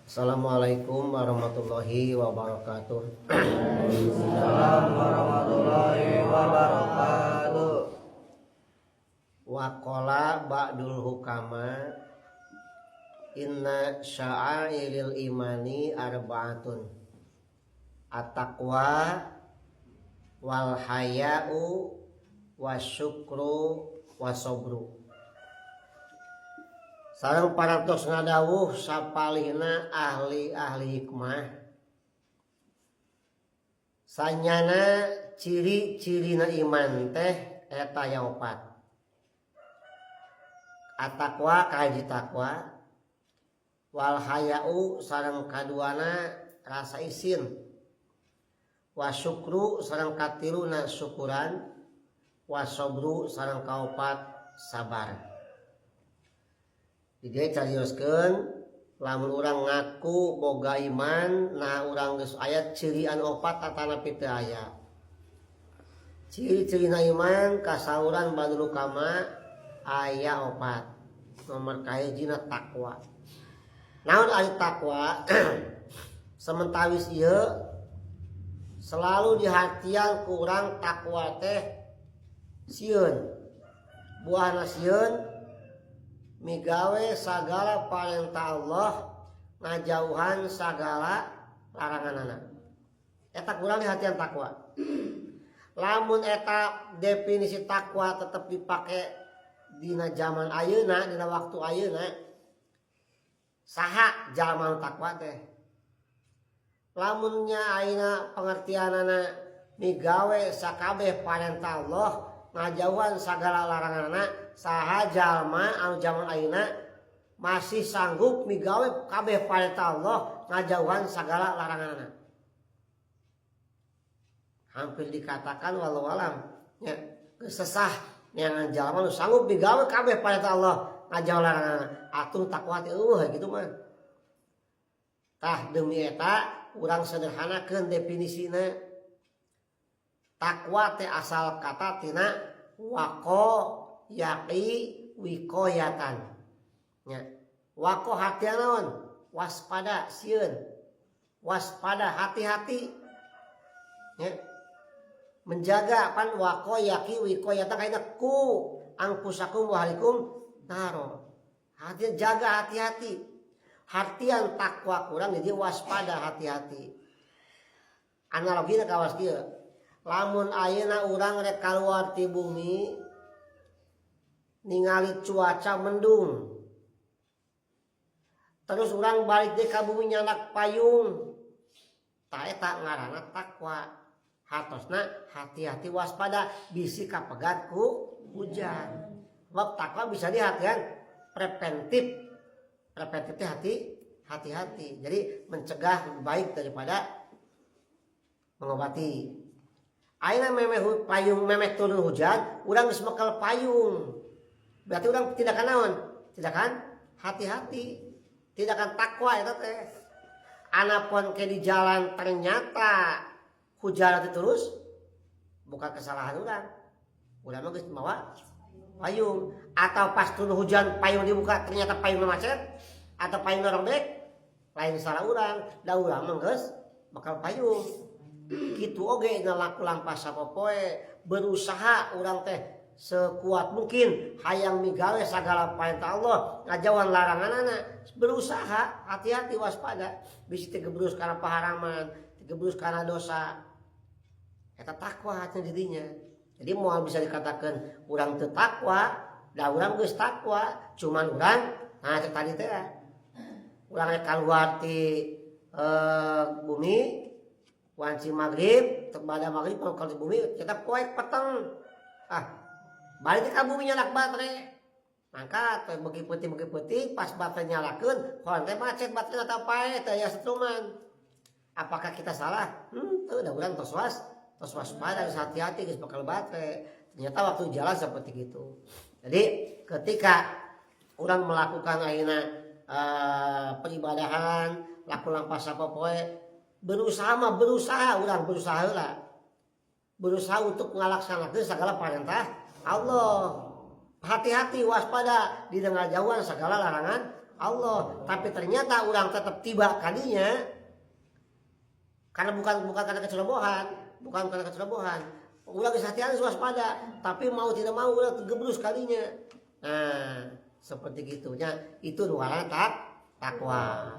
Assalamualaikum warahmatullahi wabarakatuh. Waalaikumsalam warahmatullahi wabarakatuh. Waqala ba'dul hukama inna sya'airil imani arba'atun at-taqwa wal haya'u wasyukru wasobru. Sareng parantos ngadawuh sapalihna ahli-ahli hikmah, sanyana ciri-cirina iman teh eta aya opat: at-taqwa, kahiji takwa, wal haya'u, sareng kaduana rasa isin, wasyukru, sareng katiluna syukuran, wasobru, sareng kaopat sabar. Di dieu carioskeun, lamun urang ngaku boga iman, nah, urang geus aya ciri anu opat atanapi teu aya ciri-cirina iman? Kasauran ba'dul hukama aya opat. Nomor kahijina takwa. Naon ari takwa? Sementawis ieu selalu dihartian ku urang, takwa teh sieun. Buahna sieun, migawe sagala parentah Allah, ngajauhan sagala laranganana. Eta kurang dihartian takwa. Lamun eta definisi takwa tetap dipakai dina zaman ayeuna, dina waktu ayeuna, saha jalma takwa teh? Lamunnya ayeuna pengertianana migawe sakabeh parentah Allah, ngajauhan sagala laranganana, saha jalma anu zaman ayeuna masih sanggup migawe kabeh parentah Allah, ngajauhan sagala laranganana? Hampir dikatakan, walau alam nya, sesah neangan jalma nu sanggup migawe kabeh parentah Allah, ngajauhan laranganana. Atuh takwa teh euweuh gitu mah. Tah, demi eta urang sederhanakeun definisina. Takwa teh asal kata tina waqo yaqi wiqoyatan nya. Waqo hati naon? Waspada, sieun, waspada, hati-hati nya, menjaga. Pan waqo yaqi wiqoyatan kaina qu anfusakum wa ahlikum naro, hati, jaga, hati-hati. Hartian takwa kurang jadi waspada, hati-hati. Analogina kawas kieu: lamun ayeuna urang rek kaluar ti bumi, ningali cuaca mendung, terus urang balik deui ka bumi nyandak payung, tah eta ngaranna takwa. Hartosna hati-hati, waspada, bisi kapegat ku hujan. Sebab takwa bisa dihartian preventif. Preventif teh hati, hati-hati. Jadi mencegah lebih baik daripada mengobati. Ayeuna memeh payung, memeh turun hujan, urang geus mekel payung, berarti urang tindakan naon? Tindakan hati-hati, tindakan takwa eta teh. Anapun ke di jalan ternyata hujan itu terus, bukan kesalahan urang, urang mah geus mawa payung. Atau pas turun hujan payung dibuka, ternyata payung macet atau payung robek, lain salah urang, da urang mah geus bakal payung. Gitu oge laku lampah sapopoe, berusaha urang teh sekuat mungkin hayang migawe sagala perintah Allah, ngajauhan laranganana, berusaha hati-hati, waspada, bisi teu gebrus kana paharaman, teu gebrus kana dosa. Eta takwa hati dirinya. Jadi moal bisa dikatakan urang teu takwa, da urang geus takwa. Cuman urang, nah, itu tadi teh, urang rek keluar ti bumi wanci maghrib, pada maghrib kalau di bumi kita poek peteng, ah, balik ke bumi nyalak baterai, angkat teh beuki peuting, beuki peuting, pas baterai nyalakeun hoan teh macet baterai atau paeh, teh aya setruman. Apakah kita salah? Tuh udah, urang tos was, tos waspada, harus hati-hati, geus bakal baterai, ternyata waktu jalan seperti itu. Jadi ketika orang melakukan akhirnya peribadahan, laku lampah sapopoe, berusaha mah berusaha, urang berusaha lah, berusaha untuk melaksanakan segala perintah Allah, hati-hati, waspada di tengah jauhan segala larangan. Allah. Tapi ternyata urang tetap tiba ka dinya karena bukan bukan karena kecerobohan, bukan karena kecerobohan. Urang geus hati-hati, waspada, tapi mau tidak mau urang gebrus ka dinya. Nah, seperti gitunya itu nu ngaranna takwa.